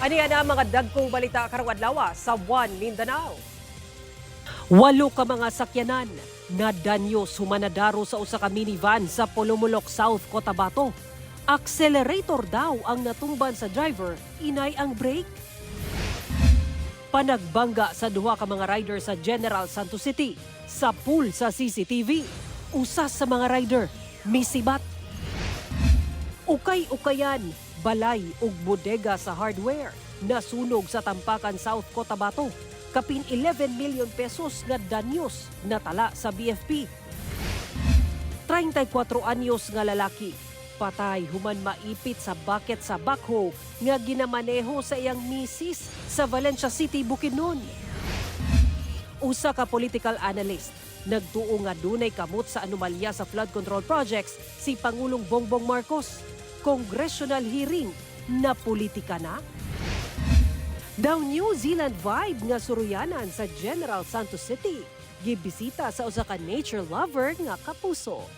Aniya na ang mga dagkong balita karong adlaw sa One Mindanao. Walo ka mga sakyanan na danyo sumanadaro sa usa ka minivan sa Polomolok, South Cotabato. Accelerator daw ang natumban sa driver, inay ang brake. Panagbangga sa duha ka mga rider sa General Santos City sa pool sa CCTV. Usa sa mga rider misibat. Ukay-ukayan, balay ug bodega sa hardware nasunog sa Tampakan, South Cotabato. Kapin 11 million pesos nga danyos natala sa BFP. 34 anyos nga lalaki patay human maipit sa bucket sa backhoe nga ginamaneho sa iyang misis sa Valencia City, Bukidnon. Usa ka political analyst nagtuo nga dunay kamot sa anomalya sa flood control projects si Pangulong Bongbong Marcos. Congressional hearing na politika na? Daw New Zealand vibe nga suruyanan sa General Santos City. Gibisita sa usa ka nature lover nga kapuso.